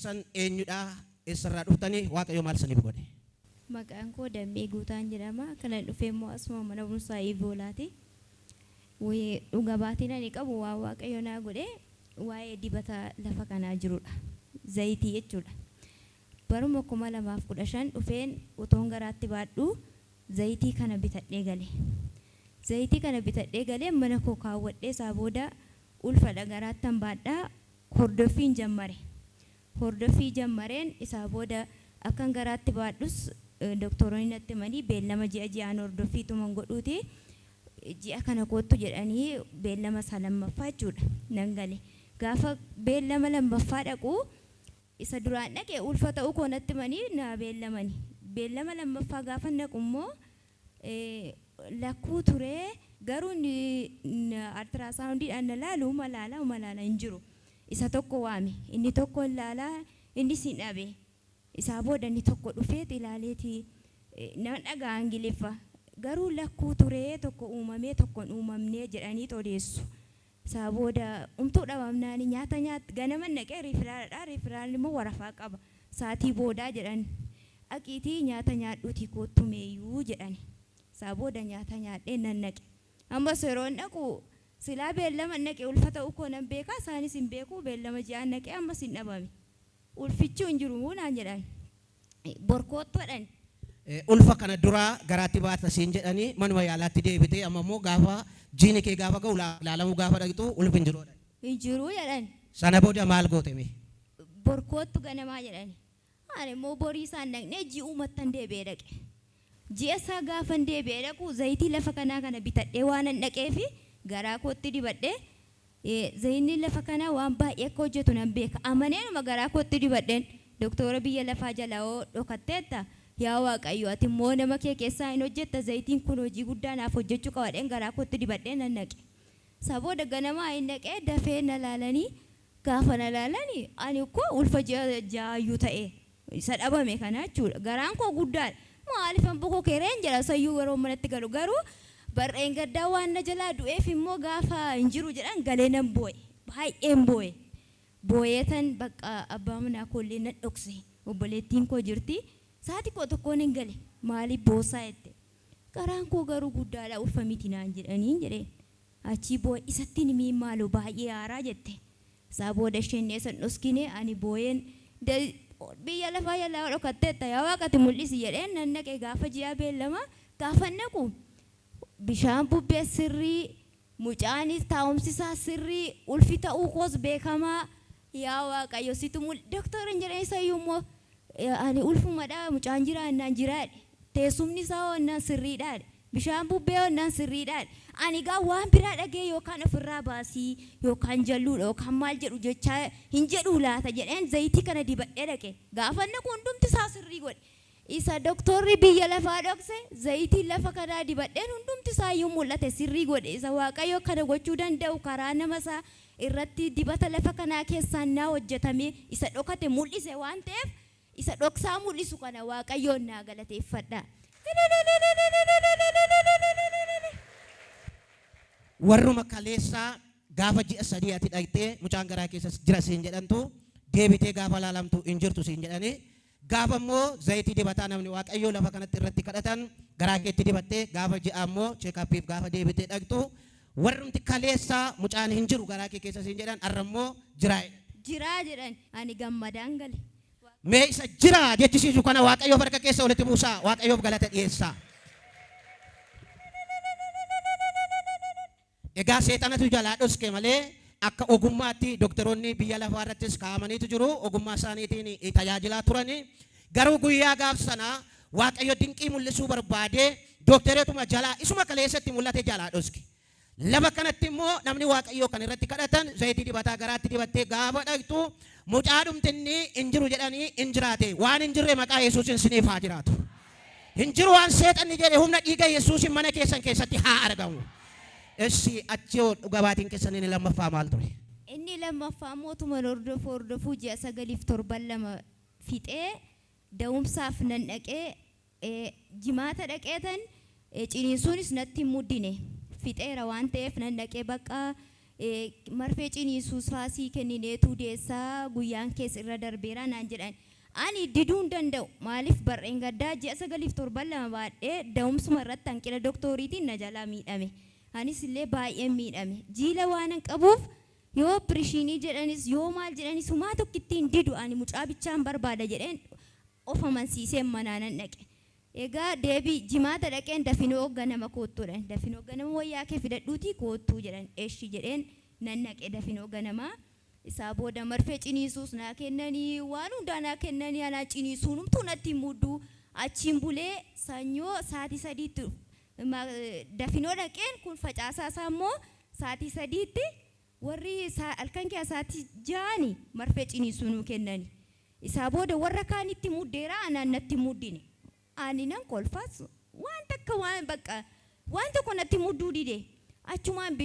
keessan eenyudha? Eessarraa dhuftanii? Waaqayyo maal isiniif godhe? Maqaan koo Dammee Guutaan jedhama. Kanan dhufe immoo asuma mana barumsaa Ivoolaati. Dhuga baatiin ani qabu waan Waaqayyo naa godhe waa'ee dibata lafa kanaa jirudha. Zayitii jechuudha. Baruma 2015 dhufeen utoon garaatti baadhuu zayitii kana bitadhee gale. Zayitii kana bitadhee galee mana koo kaawwadhee isaa booda ulfadha garaattan baadhaa hordoffiin jammare. Hordoffii jammareen isaa booda akkan garaatti baadhus doktooronni natti himanii beellama ji'a ji'aan hordoffiituman godhuuti ji'a kana koottu jedhanii beellama isaa lammaffaa jechuudha nan gale. Gaafa beellama lammaffaa dhaqu isa duraan dhaqe ulfa ta'uu koo natti himanii naa beellamani. Beellama lammaffaa gaafan dhaqu immoo lakkuu ture garuu inni altiraasaawundiidhaan na laalu uma laala uma laala hin jiru. Isa tokko waame inni tokko hin laala innis hin dhabe. Isaa booda inni tokko dhufeet ilaaleeti nan dhaga'a Ingiliffa garuu lakkuu ture tokko uumamee tokko hin uumamnee jedhaniit odeessu. Isaa booda umtuu dhabamnaani nyaata nyaat ganaman dhaqee riifiraaladha riifiraalli immoo warafaa qaba saatii boodaa jedhan dhaqiitii nyaata nyaadhuutii koottu meeyyuu jedhani. Isaa booda nyaata nyaadhee nan dhaqe. Ammas yeroon dhaqu silaa beellaman dhaqe ulfa ta'uu koo nan beeka isaanis hin beeku beellama ji'aan dhaqee ammas hin dhabame. Ulfichi hin jiru naan jedhan. Bor koottu jedhan. Ulfa kana dura garaatti baata siin jedhanii manuma yaalaatti deebitee amma immoo gaafa jiini kee gaafa ga'u laalamuu gaafa dhaqxu ulfi hin jiru jedhan. Hin jiru jedhan. Sana booda maal goote mee? Bor koottu ganamaa jedhani. Ani immoo borii isaan dhaqnee ji'umattan deebi'ee dhaqe. Ji'a isaa gaafan deebi'ee dhaqu zayitii lafa kanaa kana bitadhee waanan dhaqeefi garaa kootti dibadhee Zayinni lafa kanaa waan baay'ee akka hojjetu nan beeka. Amaneenuma garaa kootti dibadheen doktoora biyya lafaa jalaa hoo dhokatteetta? Yaa Waaqayyo ati immoo nama kee keessaa in hojjetta zayitiin kun hojii guddaa naaf hojjechuu qaba jedheen garaa kootti dibadhee nan dhaqe. Isaa booda ganamaa in dhaqee dafee na laalanii gaafa na laalani ani koo ulfa ji'a ja'aayyuu ta'e isa dhabame kana jechuudha. Garaan koo guddaadha. Maalifan bokokeereen jedha isayyuu yeroo manatti galu garuu barreen gaddaa waan na jalaa du'eef immoo gaafa hin jiru jedhan galee nan boo'e. Baay'een boo'e. Boo'eetan bakka abbaa manaa koollee nan dhokse. Obboleettiin koo jirti. Sa'aatii koo tokkoon hin gale. Maaliif boossaa jette. Garaan koo garuu guddaadha ulfa miti naan jedhaniin jedheen. Achii boo'e isatti hin himiin maaloo baay'ee aaraa jette. Isaa booda isheen eessa hin dhoskine ani boo'een biyya lafaa jalaa dhokatteetta yaa waaqa ati mul'isi jedheen nan dhaqe gaafa ji'a beellama gaafan dhaqu bishaan bubbee sirrii mucaanis taa'umsi isaa sirrii ulfi ta'uu koos beekamaa yaa waaqayyo situ mul doktoriin jedheen isayyuu immoo ani ulfumadha mucaan jiraa innaan jiraa jedhe teessumni isaa hoo innaan sirriidha jedhe Bishaan bubbee onnaan sirriidha. Ani egaa waan biraa dhagee yookaan ofirraa baasii yookaan jalluudha yookaan maal jedhu jechaa hin jedhuu laata jedheen zayitii kana dibadhee dhaqe. Gaafan dhaqu hundumti isaa sirrii godhe. Isa doktorri biyya lafaa dhokse zayitii lafa kanaa dibadheen hundumti isaa iyyuu mul'ate sirrii godhe. Isa Waaqayyo kana gochuu danda'u karaa nama isaa irratti dibata lafa kanaa keessaan naa hojjetamee isa dhokate mul'ise waan ta'eef Isa dhoksaa mul'isu kana Waaqayyoon naa galateeffadhaa. Warruma kaleessaa gaafa ji'a sadii ati dhaqxee mucaan garaa keessa jira siin jedhantu deebitee gaafa laalamtu hin jirtu siin jedhanii gaafa immoo zayitii dibataa namni Waaqayyoo lafa kanatti irratti kadhatan garaa keetti dibattee gaafa ji'aa immoo cheekappiif gaafa deebitee dhaqxu warrumti kaleessaa mucaan hin jiru garaa kee keessa siin jedhan har'a immoo jiraa jedhan. Jiraa jedhan ani gammadaan gale. Mee isa jira jechisiisu kana Waaqayyoof harka keessa walitti buusaa, Waaqayyoof galata dhiyeessaa. Egaa seexanatu jalaa dhoske malee akka ogummaatti dokteroonni biyya lafaa irrattis kaa'amaniitu jiru. Ogummaa isaaniitiin tajaajilaa turani. Garuu guyyaa gaaf sanaa Waaqayyo dinqii mul'isuu barbaadee doktereetuma jalaa isuma kaleessatti mul'ate jalaa dhoske. Lafa kanatti immoo namni Waaqayyoo kan irratti kadhatan zayitii dibataa garaatti dibattee gaafa dhaqxu mucaadhumti inni hin jiru jedhanii hin jiraate. Waan hin jirre maqaa Yesuusin siniif haa jiraatu. Hin jiru waan seexanni jedhe humna dhiiga Yesuusin mana keessan keessatti haa argamu. Essi achi hoo dhuga baatiin keessan inni lammaffaa maal ture? Inni lammaffaa immoo utuman hordofuu hordofuu ji'a sagaliif torban lama fixee da'umsaaf nan dhaqee Jimaata dhaqeetan ciniinsuunis natti hin muddine. Fixeera waan ta'eef nan dhaqee bakka Marfee ciniinsuus faasii kennineetu deessaa, guyyaan keessa irra darbeera naan jedhan. Ani diduu hin danda'u. Maaliif, barreen gaddaa ji'a 9f torban 2 baadhee da'umsuma irratti hanqina doktoriitiin na jalaa miidhame. Anis illee baay'een miidhame. Jiila waanan qabuuf, yoo operation jedhanis, yoo maal jedhanis, humaa tokkittiin didu, ani mucaa bichaan barbaada jedheen of amansiiseen manaa nan dhaqe. Egaa deebii Jimaata dhaqeen, dafinoo ganama koottuudha. Dafinoo ganama wayyaa kee fidadhuutii koottuu jedhan. Eshi jedheen nan dhaqe dafinoo ganamaa. Isaa booda marfee ciniisuus naa kennanii, waan hundaa naa kennanii, anaa ciniisuun humtuu natti hin mudduu. Achiin bulee sanyoo sa'aatii 3tti dafinoo dhaqeen, kun facaasaa isaa immoo sa'aatii 3tti, warri halkan kee sa'aatii 6ni marfee ciniisuu nuu kennani. Isaa booda warra kaanitti muddeera, anaan natti muddine. Ani nan kolfas, waan takka, waan bakka waan tokko natti mudduu dide. Achumaan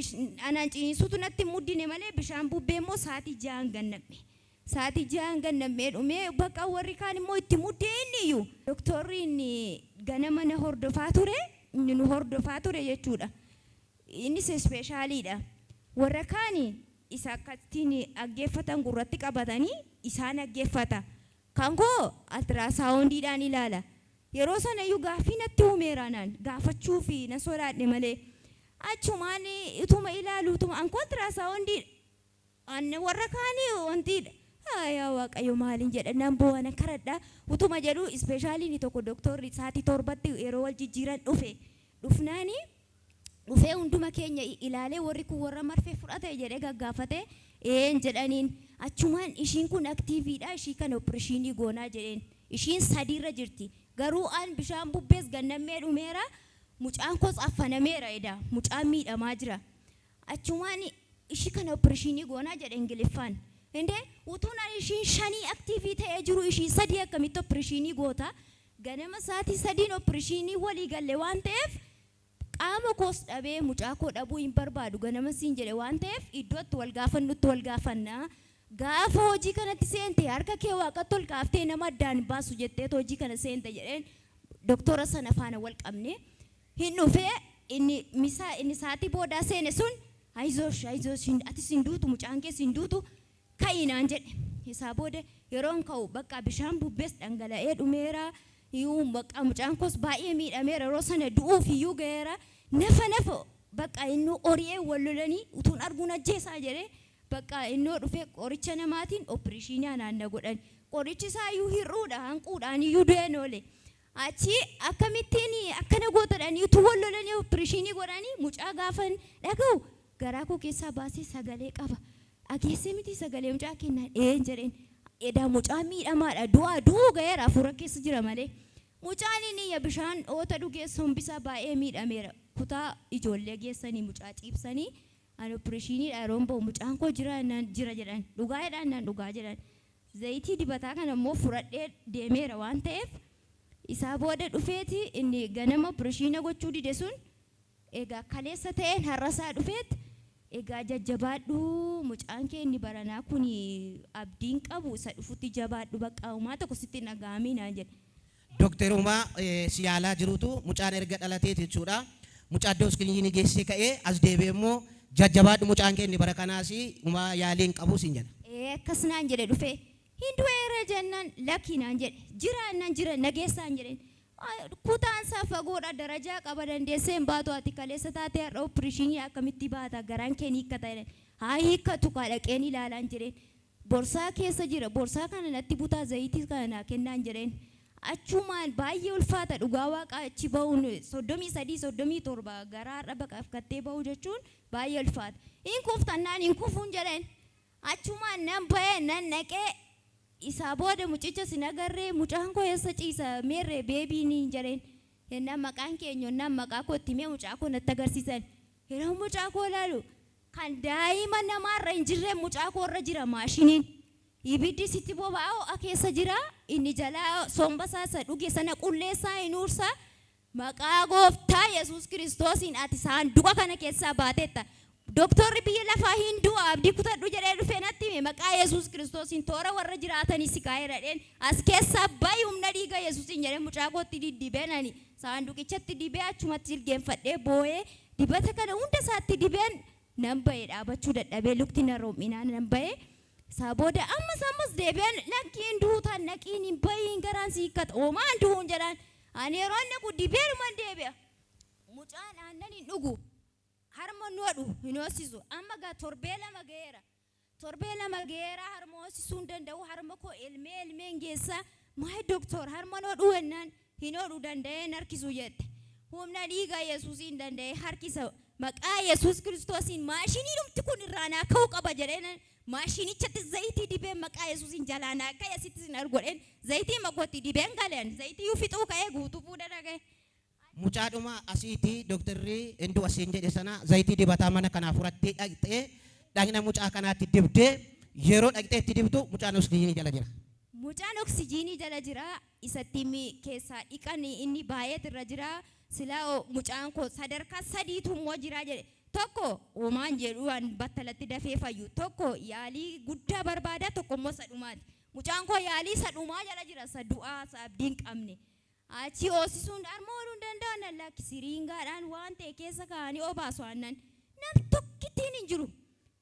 anaan ciniinsuutu natti muddine malee, bishaan bubbee immoo sa'aatii 6n gannamne. Sa'aatii 6n gannamee dhumee, bakka warri kaan immoo itti muddee inni iyyuu. Doktorri inni ganama na hordofaa ture, inni nu hordofaa ture jechuudha. Innis specialiidha. Warra kaani isa akkattiin dhaggeeffatan gurratti qabatanii isaan dhaggeeffata. Kan koo ultrasoundiidhaan ilaala. Yeroo sana iyyuu gaaffii natti uumeera, naan gaafachuu fi na sodaadhe malee. Achumaan utuma ilaalu, utuma an koo ultrasoundiidha. An warra kaanii wantiidha. Yaa Waaqayyo, maaliin jedha, nan boo'a, nan kadhadha. Utuma jedhu specialiin tokko, doktorri sa'aatii 7tti yeroo wal jijjiiran dhufe. Dhufnaani dhufee hunduma keenya ilaalee, warri kun warra marfee fudhate jedhee gaggaafate, een jedhaniin. Achumaan ishiin kun activeiidha, ishii kana operation goonaa jedheen. Ishiin sadiirra jirti. Garuu an bishaan bubbees gannammee dhumeera. Mucaan koos affanameera eda. Mucaan miidhamaa jira. Achumaan ishii kana operation goonaa jedhe Ingiliffaan. Indee, utuun ani ishiin shanii active ta'ee jiru, ishii sadii akkamitti operation goota? Ganama sa'aatii 3n operation walii galle waan ta'eef, qaama koos dhabee mucaa koo dhabuu hin barbaadu, ganama siin jedhe waan ta'eef, iddootti wal gaafannutti wal gaafannaa. Gaafa hojii kanatti seente harka kee Waaqatti ol kaaftee nama addaan hin baasu jettee hojii kana seente jedheen doktora sana faana wal qabne. Hin dhufee inni misaa, inni sa'aatii boodaa seene sun, "Ayizoosh, ayizoosh, atis hin duutu, mucaan kees hin duutu, ka'i" naan jedhe. Isaa booda yeroon ka'u bakka bishaan bubbees dhangala'ee dhumeera. Iyyuu bakka mucaan koos baay'ee miidhameera, yeroo sana du'uuf iyyuu ga'eera. Nafa nafa bakka inni ori'ee wal lolanii utuun arguun ajjeesaa jedhee, bakka innoo dhufee qoricha namaatiin operation anaan na godhan. Qorichi isaa iyyuu hir'uudha, hanquudhaan iyyuu du'een oole. Achi akkamittiin akkana gootadhanii utuu wal lolanii operation godhanii, mucaa gaafan dhaga'u garaa koo keessaa baasee sagalee qaba. Dhageessee miti sagalee mucaa kennaan? Een jedheen. Edaa mucaa miidhamaadha, du'aa du'uu ga'eera, hafuura keessa jira malee. Mucaan inni iyya, bishaan oota dhugee sombisaa baay'ee miidhameera. Kutaa ijoollee geessanii mucaa ciibsanii, ani operationiidha yeroon ba'u, mucaan koo jira naan jira jedhan. Dhugaa jedhaan naan dhugaa jedhan. Zayitii dibataa kana immoo fudhadhee deemeera waan ta'eef, isaa booda dhufeeti inni ganama operation gochuu dide sun, egaa kaleessa ta'een har'asaa dhufeet, "Egaa jajjabaadhu, mucaan kee inni baranaa kun abdiin qabu, isa dhufutti jabaadhu, bakka uumaa tokko sitti hin dhaga'amii" naan jedhe. Dookterumaa si yaalaa jirutu mucaan erga dhalateeti jechuudha. Mucaa iddoo iskiriinii geessee ka'ee as deebi'ee immoo, "Jajjabaadhu, mucaan kee inni bara kanaas uumaa yaalii hin qabu" siin jedha. Ee, akkas naan jedhe dhufee. Hin du'eera jennaan, lakki naan jedhe. Jira naan jira, nageessaan jedheen. Kutaan isaa fagoodha, darajaa qaba, dandeessee hin baatu, ati kaleessa taatee har'a operation akkamitti baata, garaan kee ni hiikkata jedhan. Haa hiikkatu kaa, dhaqeen ilaalaan jedheen. Borsaa keessa jira, borsaa kana natti butaa, zayitii kana naa kennaan jedheen. Achumaan baay'ee ulfaata, dhugaa Waaqaa, achi ba'uun 33, 37 garaa har'a baqaqfattee ba'uu jechuun baay'ee ulfaata. Hin kuftannaan, hin kufuun jedheen. Achumaan nan ba'ee nan dhaqee, isaa booda mucicha sin agarree, mucaan koo eessa ciisa, meerree babyn jedheen. Yennaan maqaan keenya yennaan maqaa koo itti himee, mucaa koo natti agarsiisan. Yeroo mucaa koo ilaalu, kan daa'ima namaarra hin jirre mucaa koo irra jira maashiniin. Ibiddi sitti boba'aa ho'a keessa jira. Inni jalaa somba isaa isa dhuge sana qulleessaa hin uursaa. Maqaa Gooftaa Yesuus Kiristoosiin ati saanduqa kana keessaa baateetta. Doktorri biyya lafaa hin du'a, abdii kutadhu jedhee dhufee natti hime, maqaa Yesuus Kiristoosiin toora warra jiraatanii si kaa'eera jedheen, as keessaa bahi humna dhiiga Yesuusiin jedhee mucaa kootti diddibeen, ani saanduqichatti dibee, achumatti jilgeenfadhee boo'ee, dibata kana hunda isaatti dibeen. Nan ba'e, dhaabachuu dadhabee lukti na room'inaan nan ba'e. Isaa booda ammas ammas deebi'an, lakkiin duutaan naqiin hin bahiin, garaan si hiikkata, hoomaan du'uun jedhaan. Ani yeroo inni dhaqu dibeeruman deebi'a. Mucaan aannan hin dhugu. Harma nu hodhu hin hoosisu. Amma gaa torbee 2 ga'eera. Torbee 2 ga'eera, harma hoosisuu hin danda'u. Harma koo elmee elmeen geessa. Maay doktor, harma nu hodhuu jennaan, hin hodhu, danda'ee hin harkisu jette. Humna dhiiga Yesuusiin danda'ee harkisa. Maqaa Yesuus Kiristoosiin maashinii dhumti kun irraa naa ka'uu qaba jedheen. Maashinichatti zayitii dibeen, maqaa Yesuusiin jalaa naa ka'e, asitti sin argodheen zayitii makootti dibeen galeen zayitii fixuu ka'ee guutuu fuudha dhaga'e. Mucaadhuma asiiti dooktarri hin du'a siin jedhe sana zayitii dibataa mana kanaa furattee dhaqxee dhagna mucaa kanaatti dibdee, yeroo dhaqxee itti dibdu mucaan oksijiinii jala jira. Mucaan oksijiinii jala jira. Isatti keessaa dhiqan inni baay'eetu irra jira. Silaa mucaan koo sadarkaa sadiitu immoo jira jedhe. Tokko homaan jedhu waan battalatti dafee fayyu. Tokko yaalii guddaa barbaada, tokko immoo isa dhumaati. Mucaan koo yaalii isa dhumaa jala jira, isa du'aa, isa abdii hin qabne. Achi hoosisuun harma ooluu hin danda'an, nan lakki siriingaadhaan waan ta'e keessa kaa'anii obaasu aannan. Nam tokkittiin hin jiru.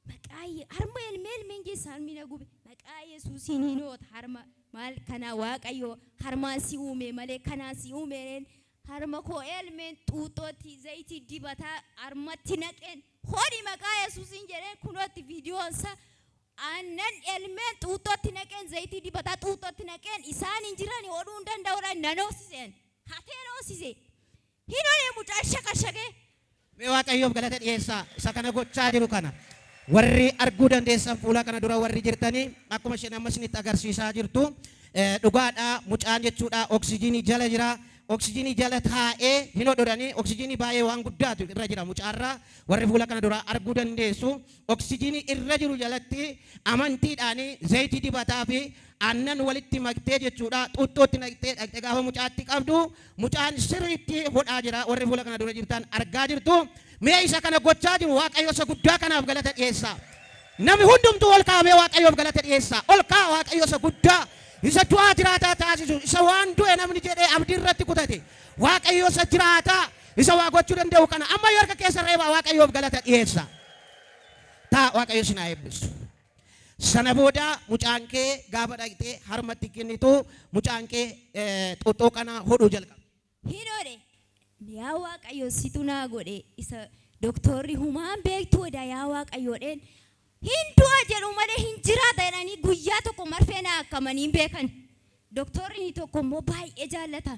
Maqaa harma elmee elmeen keessa harmi na gube. Maqaa Yesuusiin hin hoota harma, maal kana Waaqayyo harmaan si uume malee kanaan si uumeen. Harma koo elmeen xuuxxootti zayitii dibataa harmatti naqeen, hodhi maqaa Yesuusiin jedheen. Kunootti viidiyoonsa, aannan elmeen xuuxxootti naqeen, zayitii dibataa xuuxxootti naqeen, isaan hin jiran, hodhuu hin danda'uudhaan nan hoosiseen, hateen hoosise, hin hodhe mucaan shaqashaqee. Mee Waaqayyoof galata dhiyeessaa, isa kana gochaa jiru kana. Warri arguu dandeessan, fuula kana dura warri jirtanii, akkuma isheen amma isinitti agarsiisaa jirtu, dhugaadha, mucaan jechuudha oksijiinii jala jira. Oksijiinii jala taa'ee hin hodhodhanii, oksijiinii baay'ee waan guddaatu irra jira mucaarraa, warri fuula kana dura arguu dandeessu. Oksijiinii irra jiru jalatti amantiidhaan zayitii dibataa fi aannan walitti maktee jechuudha xuuxxootti naqxee dhaqxee gaafa mucaatti qabdu mucaan sirriitti hodhaa jira, warri fuula kana dura jirtan argaa jirtu. Mee isa kana gochaa jiru Waaqayyo isa guddaa kanaaf galata dhiyeessaa. Namni hundumtuu ol kaa'amee Waaqayyoof galata dhiyeessaa. Ol kaa'a, Waaqayyo isa guddaa, isa du'aa jiraataa taasisu, isa waan du'e namni jedhee abdii irratti kutate, Waaqayyo isa jiraataa, isa waa gochuu danda'u kana amma yoo harka keessa reebaa Waaqayyoof galata dhiyeessaa. Taa, Waaqayyo isin haa eebbisu. Sana booda mucaan kee gaafa dhaqxee harmatti kennitu mucaan kee xuuxxoo kana hodhuu jalqabe. Hin hodhe. Yaa Waaqayyo, situ naa godhe, isa doktorri humaan beektuu eda, yaa Waaqayyoodheen. Hin du'a jedhu malee hin jiraata jedhanii guyyaa tokko marfee naa akkamanii hin beekan. Doktorri inni tokko immoo baay'ee jaallata.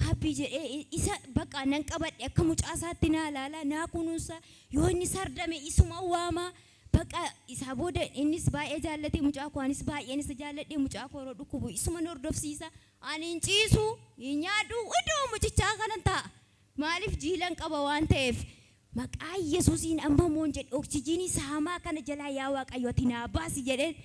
Habbii jedhee isa bakka nan qabadhe, akka mucaa isaatti naa ilaala, naa kunuunsa, yoo inni sardame isuma waama. Bakka isaa booda innis baay'ee jaallate mucaa koo, anis baay'een isa jaalladhe. Mucaa koo yeroo dhukkubu isuma hordofsiisa. Ani hin ciisu, hin nyaadhu, iddoo mucichaa kanan taa'a. Maaliif? Jiilan qaba waan ta'eef. Maqaa Yesuusiin amma immoo jedhe, oksijiinii isa hamaa kana jalaa yaa Waaqayyo ati naa baasi jedheen.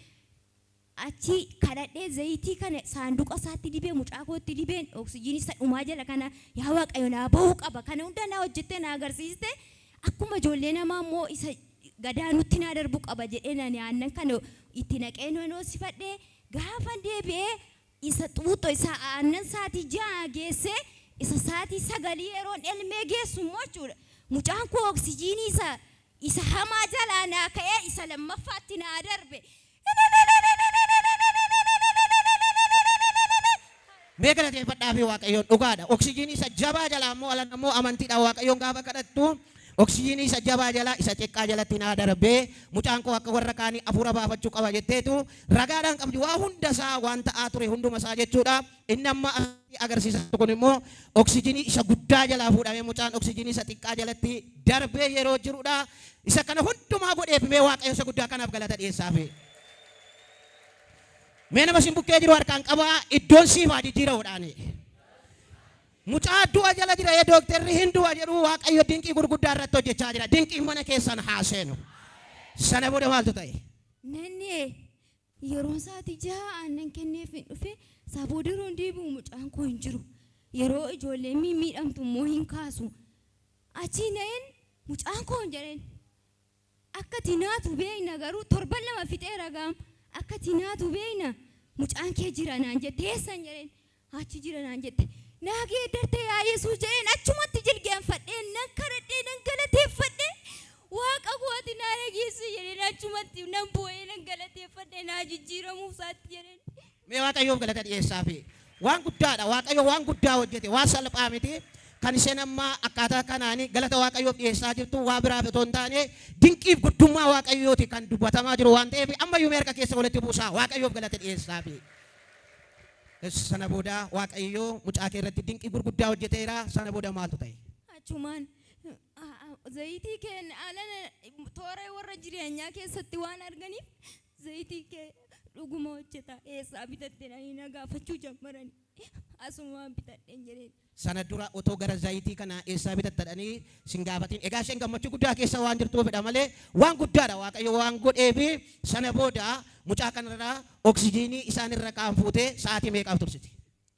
Achi kadhadhee zayitii kana saanduqa isaatti dibee, mucaa kootti dibeen, oksijiinii isa dhumaa jala kana yaa Waaqayyo naa bahuu qaba. Kana hunda naa hojjettee naa agarsiiste, akkuma ijoollee namaa immoo isa gadaanutti naa darbu qaba jedhee ani aannan kana itti naqee nan hoosifadhee. Gaafa deebi'ee isa xuuxxoo isa aannan sa'aatii 6 geessee, isa sa'aatii 9 yeroon elmee geessu immoo jechuudha. Mucaan koo oksijiinii isa hamaa jalaa naa ka'ee isa lammaffaatti naa darbe. Mee galateeffadhaa fi Waaqayyoon, dhugaadha. Oksijiinii isa jabaa jalaa immoo alan immoo amantiidhaan Waaqayyoon gaafa kadhattu oksijiinii isa jabaa jalaa isa xiqqaa jalatti naa darbee, mucaan koo akka warra kaanii hafuura baafachuu qaba jetteetu ragaadhaan qabdi, waa hunda isaa, waan ta'aa ture hunduma isaa jechuudha. Inni amma agarsiisa kun immoo oksijiinii isa guddaa jalaa fuudhamee mucaan oksijiinii isa xiqqaa jalatti darbee yeroo jirudha. Isa kana hundumaa godheef mee Waaqayyo isa guddaa kanaaf galata dhiyeessaafi. Mee nama isin bukkee jiru harkaan qabaa, iddoon siif haa jijjiiramuudhaani. Mucaa du'a jala jira, ee dooktarri hin du'a jedhu, Waaqayyo dinqii gurguddaa irratti hojjechaa jira. Dinqiin mana keessan haa seenu. Sana booda maaltu ta'e? Nanni yeroo sa'aatii 6 aannan kenneef hin dhufe. Isaa booda yeroon deebi'u mucaan koo hin jiru. Yeroo ijoolleen miidhamtu immoo hin kaasu. Achi na'een, mucaan koo hin jedheen. Akka ati naatu beekna, garuu torban 2 fixeera gaam. Akka ati naatu beekna, mucaan kee jira naan jette, eessan jedheen, achi jira naan jette. Naa geeddarte yaa Yesuus jedheen, achumatti jilgeenfadhee nan kadhadhee nan galateeffadhee. Waaqa koo ati naa dhageesse jedheen achumatti nan boo'ee nan galateeffadhe naa jijjiiramuu isaatti jedheen. Mee Waaqayyoof galata dhiyeessaafi. Waan guddaadha. Waaqayyo waan guddaa hojjete. Waan salphaa miti. Kan isheen amma akkaataa kanaan galata Waaqayyoof dhiyeessaa jirtu waa biraaf otoo hin taane dinqiif guddummaa Waaqayyooti kan dubbatamaa jiru waan ta'eef ammayyuu mee harka keessa walitti buusaa Waaqayyoof galata dhiyeessaafi. Sana booda Waaqayyo mucaa kee irratti dinqii gurguddaa hojjeteera. Sana booda maaltu ta'e? Achumaan zayitii kee alana toora warra jireenyaa keessatti waan arganiif zayitii kee dhuguma hojjeta eessaa bitatte jedhanii na gaafachuu jammarani. Asumaan bitadheen jedheen. Sana dura otoo gara zayitii kana eessaa bitatta jedhanii sin gaafatin. Egaa isheen gammachuu guddaa keessa waan jirtuufidha malee waan guddaadha Waaqayyo waan godheefi. Sana booda mucaa kanarraa oksijiinii isaan irra kaan fuutee sa'aatii meeqaaf tursiti?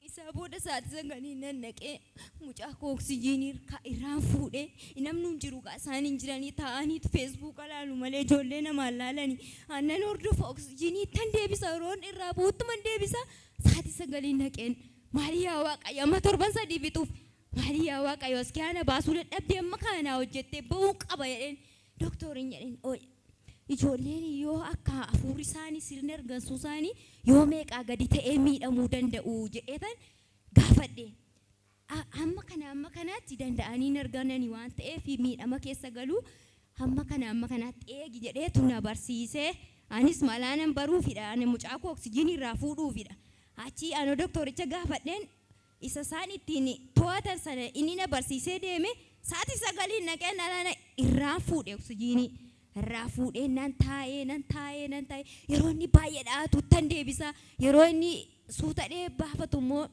Isaa booda sa'aatii sagalii nan dhaqee mucaa koo oksijiinii irraan fuudhee namni hin jiru gaa isaan hin jiranii taa'aniitu feesbuuka laalu malee ijoollee namaan laalanii aannan hordofa oksijiinii ittan deebisa yeroon irraa bu'uttuman deebisa sa'aatii sagalii naqeen maali yaa Waaqayyo amma torban sadii fixuuf maali yaa Waaqayyo as kana baasuu dadhabdee amma kana naa hojjettee ba'uu qaba jedheen doktoriin jedheen ijoolleen yoo akka hafuurri isaanii sirni argansuu isaanii yoo meeqaa gadi ta'ee miidhamuu danda'u jedheetan gaafadhe. Hamma kana hamma kanaatti danda'anii hin arganani waan ta'eef miidhama keessa galuu hamma kana hamma kanaatti eegi jedheetu na barsiisee anis malaanan baruufidha ani mucaa koo oksijiinii irraa fuudhuufidha. Achii ani doktoricha gaafadheen isa isaan ittiin to'atan sana inni na barsiisee deeme sa'aatii sagaliin naqeen alaana irraa fuudhe oksijiinii. Irraa fuudhee nan taa'ee nan taa'ee nan taa'ee yeroo inni baay'ee dhaatu tan deebisa yeroo inni suutadhee baafatu immoo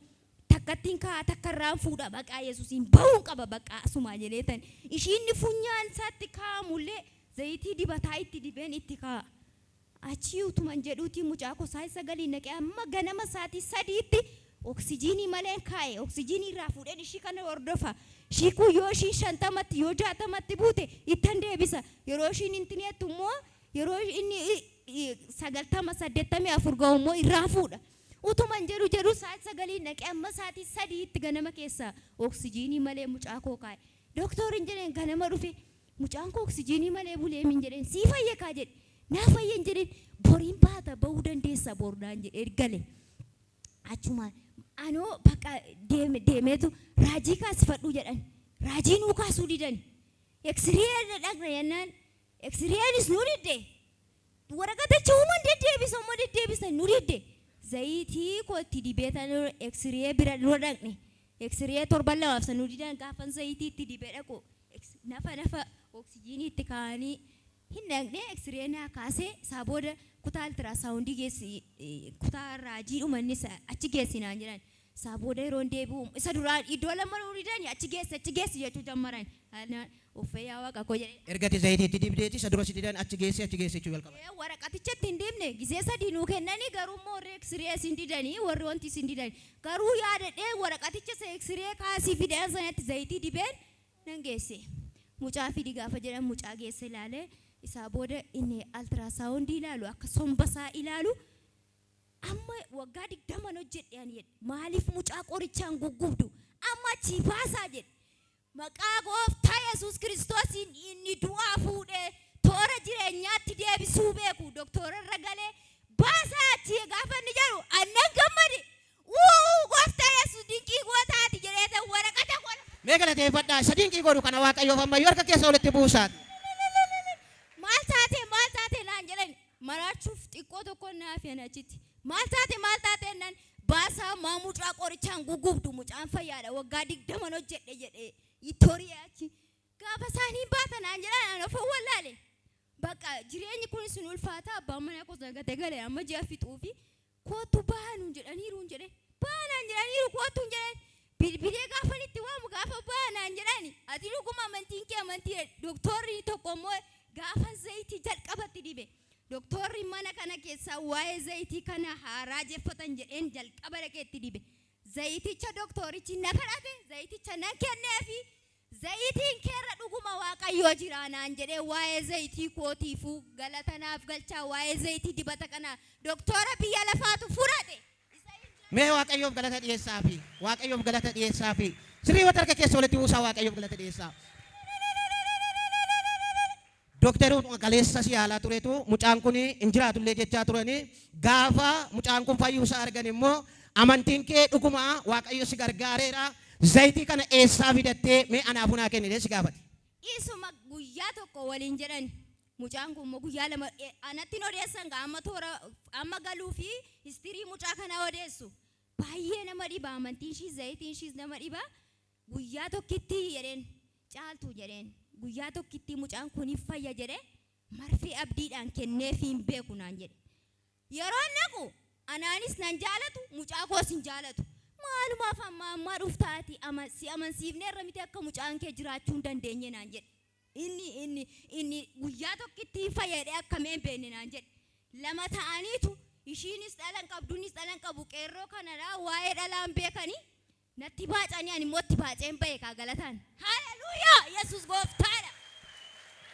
takkattiin kaa'a takka irraan fuudha baqaa Yesuusiin bahuun qaba baqaa asumaa jedheetan ishiin funyaan isaatti kaa'amullee zayitii dibataa itti dibeen itti kaa'a. Achii utuman jedhuutii mucaa koo sa'aatii sagalii naqee amma ganama sa'aatii sadiitti oksijiinii maleen kaa'e oksijiinii irraa fuudheen ishii kana hordofa. Ishii kun yoo ishiin 50tti yoo 60tti buute ittan deebisa. Yeroo ishiin hin tineettu immoo yeroo inni 90 84 ga'u immoo irraa fuudha. Utuman jedhu jedhu sa'aatii sagalii naqee amma sa'aatii sadiitti ganama keessa oksijiinii malee mucaa koo kaa'e. Doktoriin jedheen ganama dhufe mucaan koo oksijiinii malee bulee min jedheen sii fayya kaa jedhe. Naa fayyan jedheen boriin baata ba'uu dandeessa bornaan jedhee gale. Achumaan anoo bakka deemeetu raajii kaasifadhuu jedhan. Raajii nuu kaasuu didan. Eksiree dhaqna jennaan eksireenis nu didde. Waraqaticha uuman deddeebisa uma deddeebisa nu didde. Zayitii koo itti dibeetan eksiree bira dura dhaqne. Eksiree torban lamaaf san nu didan gaafan zayitii itti dibee dhaqu nafa nafa oksijiinii itti kaa'anii hin dhaqne eksiree naa kaasee isaa booda kutaa altirasaawundii geessi kutaa raajii dhumanni achi geessi naan jedhan. Isaa booda yeroon deebi'u isa duraa iddoo lama nu didani achi geessi achi geessi jechuu jammaran. Uffee yaa Waaqa koo jedhee. Ergati zayitii itti dibdeeti isa dura si didan achi geessi achi geessi jechuu jalqaban. Waraqaticha itti hin dibne gisee sadii nuu kennanii garuu immoo warri eksiree isin didanii warri wanti isin didanii garuu yaadadhee waraqaticha isa eksiree kaasii fideen sanatti zayitii dibeen nan geesse. Mucaa fidi gaafa jedhan mucaa geesse ilaalee isaa booda inni altirasaawundii ilaalu akka sombasaa ilaalu amma waggaa 20 hojjedhe ani jedhe maaliif mucaa qorichaan guggubdu amma achii baasaa jedhe. Maqaa gooftaa Yesuus Kiristoosiin inni du'aa fuudhee toora jireenyaatti deebisuu beeku doktora irra galee baasaa achii gaafa inni jedhu annan gammade. Uu gooftaa Yesuus dinqii gootaati jedhee waraqata qola. Mee galateeffadhaa isa dinqii godhu kana Waaqayyoof ammayyuu harka keessa walitti buusaati. Maal taate maal taate naan jedhan maraachuuf xiqqoo tokko naaf yan achitti. Maal taate maal taate naan baasaa maa mucaa qorichaan gugubdu mucaan fayyaadha waggaa 20 hojjedhe jedhee itti achi. Gaafa isaanii baata naan jedhan an of wallaale. Bakka jireenyi kun sun ulfaata abbaan manaa koos nagatee gale amma ji'a fixuufi kootu baanuun jedhaniiru jedhe baanaan jedhaniiru kootuun jedhan bilbilee gaafan itti waamu gaafa baanaan jedhani ati dhuguma amantiin kee amantii doktorri tokko immoo gaafa zayitii jalqabatti dibe doktorri mana kana keessaa waa'ee zayitii kana haaraa jeffatan jedheen jalqaba dhaqee itti dibe zayiticha doktorichi na kadhate zayiticha nan kenneefi zayitiin keerra dhuguma Waaqayyoo jira naan jedhee waa'ee zayitii kootiifuu galatanaaf galchaa waa'ee zayitii dibata kana doktora biyya lafaatu fudhate. Mee Waaqayyoof galata dhiyeessaafi Waaqayyoof galata dhiyeessaafi sirrii wata harka keessa walitti buusaa Waaqayyoof galata dhiyeessaa. Dooktaruma kaleessa si yaalaa turetu mucaan kun hin jiraatullee jechaa turanii gaafa mucaan kun fayyuu isaa argan immoo amantiin kee dhuguma Waaqayyo si gargaareera zayitii kana eessaa fidattee mee anaafuu naa kenni jedhee si gaafate. Isuma guyyaa tokko waliin jedhan mucaan kun immoo guyyaa lama anatti hin odeessan gaa amma toora amma galuu fi histirii mucaa kanaa odeessu. Baay'ee nama dhiba amantiin ishiis zayitiin ishiis nama dhiba. Guyyaa tokkittii jedheen Caaltuu jedheen guyyaa tokkittii mucaan kun hin fayya jedhe marfee abdiidhaan kenneefii hin beeku naan jedhe. Yeroon dhaqu anaanis nan jaalatu mucaa koos hin jaalatu. Maalumaaf ammaa ammaa dhufta ati ama, si amansiifneerra miti akka mucaan kee jiraachuu hin dandeenye naan jedhe. Inni inni inni guyyaa tokkitti hin fayya jedhee akkamee hin beekne naan jedhe. Lama ta'aniitu ishiinis dhala hin qabdu innis dhala hin qabu qeerroo kanadha waa'ee dhalaa hin beekanii Natti baacanii ani immoo itti baaceen ba'e kaa galataan. Haleluuyaa! Yesuus gooftaadha.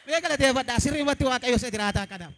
Mee galateeffadhaa sirriimatti Waaqayyo isa jiraataa kanaaf.